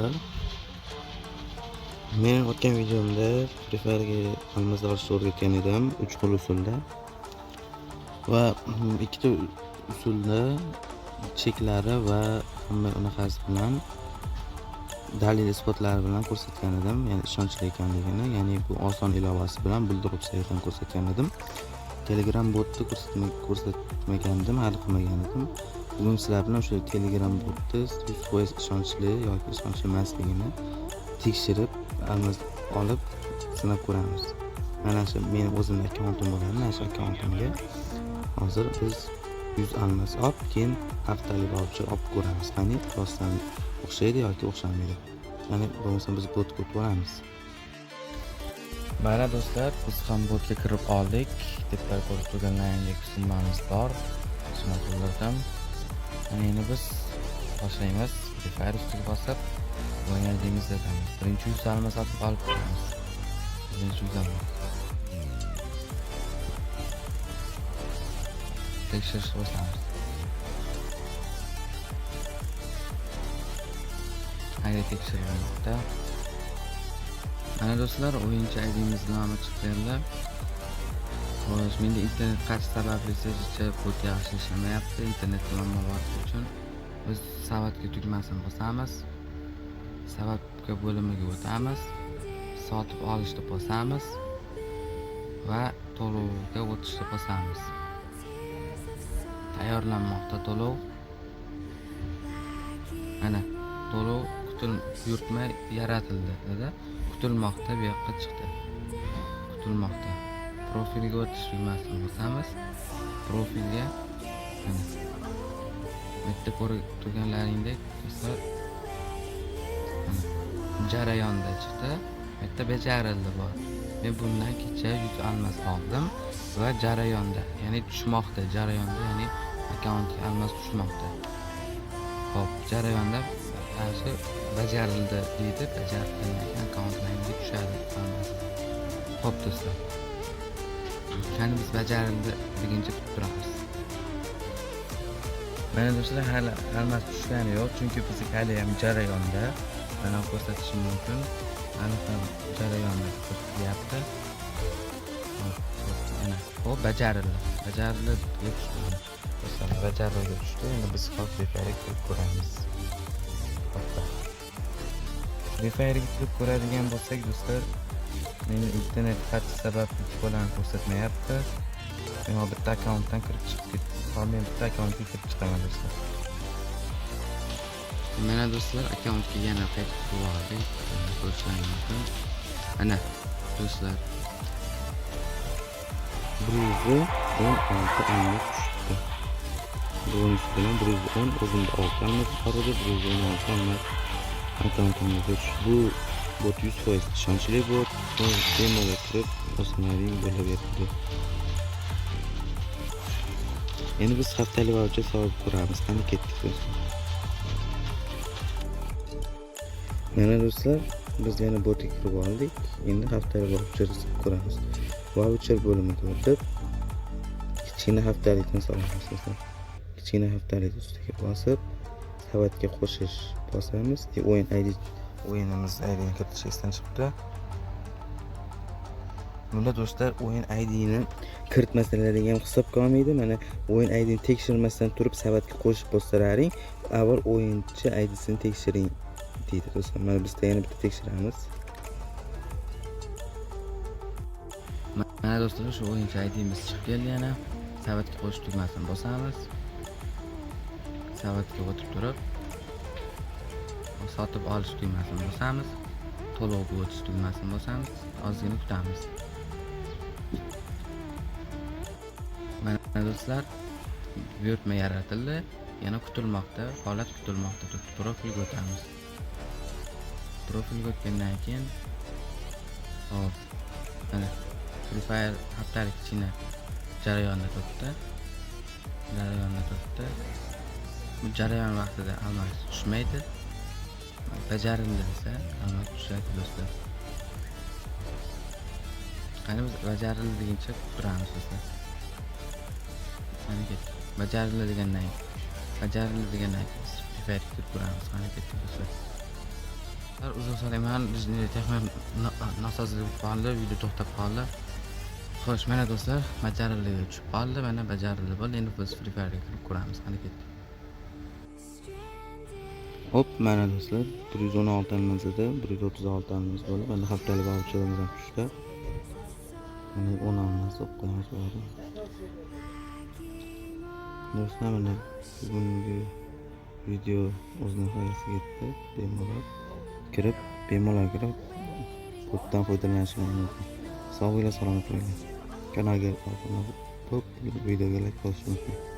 Do'stlar. Men o'tgan videomda Free Fire'ga almaz olishni o'rgatgan edim 3 xil usulda. Va ikkita usulda cheklari va hamma unaqasi bilan dalil isbotlari bilan ko'rsatgan edim, ya'ni ishonchli ekanligini, ya'ni bu oson ilovasi bilan Bulldrop saytini ko'rsatgan edim. Telegram botni ko'rsatmagandim, hali qilmagan edim. Bugun sizlar bilan o'sha Telegram botni 100% ishonchli yoki ishonchli emasligini tekshirib, almaz olib sinab ko'ramiz. Mana shu meni o'zimning akkauntim bo'ladi, mana shu akkauntimga hozir biz 100 almaz olib, keyin haftalik voucher olib ko'ramiz. Qani rostdan o'xshaydi yoki o'xshamaydi. Ya'ni bo'lmasa biz botga o'tib olamiz. Mana do'stlar, biz ham botga kirib oldik. Tepada ko'rib turganlaringdek summamiz bor. Summa to'ldirdim. Mana endi biz boshlaymiz. Free Fire ustiga bosib, o'yin ID'mizni yozamiz. Birinchi 100 almaz sotib olib ko'ramiz. Birinchi 100 almaz. Tekshirishni boshlaymiz. ID tekshirilmoqda. Mana do'stlar, o'yinchi ID'miz nomi chiqib keldi. Xo'sh, menda internet qachi sababli hozircha bot yaxshi ishlamayapti. Internetda muammo borligi uchun biz savatga tugmasini bosamiz. Savatga bo'limiga o'tamiz. Sotib olishni bosamiz va to'lovga o'tishni bosamiz. Tayyorlanmoqda to'lov. Mana to'lov buyurtma yaratildi dedi. Kutilmoqda bu yoqqa chiqdi. Kutilmoqda. Profilga o'tish tugmasini bosamiz. Profilga mana bu yerda ko'rib turganlaringdek do'stlar, mana jarayonda chiqdi. Bu yerda bajarildi bor. Men bundan kecha 100 almaz oldim va jarayonda, ya'ni tushmoqda, jarayonda, ya'ni akkauntga almaz tushmoqda. Xo'p, jarayonda mana shu bajarildi deydi, bajarilgandan keyin akkauntlaringga tushadi almaz. Xo'p do'stlar. Qani biz bajarildi deguncha kutib turamiz. Mana do'stlar, hali almaz tushgani yo'q, chunki bizniki hali ham jarayonda. Mana ko'rsatishim mumkin. Hali ham jarayonda ko'rsatyapti. Hop, mana, xo'p, bajarildi. Bajarildi deb tushdi. Do'stlar, bajarildi tushdi. Endi biz hop Free Fire'ga kirib ko'ramiz. Hoppa. Free Fire'ga kirib ko'radigan bo'lsak, do'stlar, meni internet xati sababli to'lani ko'rsatmayapti. Men hozir bitta akkauntdan kirib chiqib ketdim. Hozir men bitta akkauntga kirib chiqaman do'stlar. Mana do'stlar, akkauntga yana qaytib kirib oldik. Ko'rishlaring mumkin. Ana do'stlar, 116 almaz tushdi. Bonus bilan 110, o'zimda 6 almaz bor edi, 116 almaz akkauntimizga tushdi. Bu bot 100% ishonchli bot. Bemalol kirib olsalaring bo'laveradi. Endi biz haftalik voucher solib ko'ramiz. Qani ketdik do'stlar. Mana do'stlar, biz yana botga kirib oldik. Endi haftalik voucher solib ko'ramiz. Voucher bo'limiga o'tib, kichkina haftalikni solamiz do'stlar. Kichkina haftalik ustiga bosib, savatga qo'shish bosamiz. O'yin ID, o'yinimiz IDni kiritish esdan chiqibdi. Bunda do'stlar, o'yin IDni kiritmasalaring ham hisobga olmaydi. Mana o'yin IDni tekshirmasdan turib savatga qo'shib bossalaring, avval o'yinchi IDsini tekshiring deydi do'stlar. Mana biz yana bitta tekshiramiz. Mana do'stlar, shu o'yinchi ID'miz chiqib keldi yana. Savatga qo'shish tugmasini bosamiz. Savatga o'tib turib, sotib olish tugmasini bosamiz. To'lovga o'tish tugmasini bosamiz. Ozgina kutamiz. Mana do'stlar, buyurtma yaratildi. Yana kutilmoqda, holat kutilmoqda. Profilga o'tamiz. Profilga o'tgandan keyin, hop, mana Free Fire haftalik kichkina jarayonda turibdi. Jarayonda turibdi. Bu jarayon vaqtida almaz tushmaydi. Bajarildi desa, almaz tushadi do'stlar. Qani biz bajarildi deguncha kutib turamiz do'stlar. Qani ketdik. Bajarildi degandan keyin, bajarildi degandan keyin biz Free Fire'ga kirib ko'ramiz. Qani ketdik do'stlar. Uzr so'rayman, texnik nosozlik bo'lib qoldi, video to'xtab qoldi. Xo'sh, mana do'stlar, bajarildi, tushib qoldi, mana bajarildi bo'ldi. Endi biz Free Fire'ga kirib ko'ramiz, qani ketdi. Hop, mana do'stlar, 116 алмаз edi, 136 алмаз bo'ldi. Mana haftalik voucherimiz ham tushdi. Mana 10 алмаз olib qo'yamiz bu yerga. Do'stlar, mana bugungi video o'z nihoyasiga yetdi. Bemalol kirib, koddan foydalanishingiz mumkin. Sog' bo'linglar, salomat bo'linglar. Kanalga obuna bo'lib, videoga like bosishni unutmang.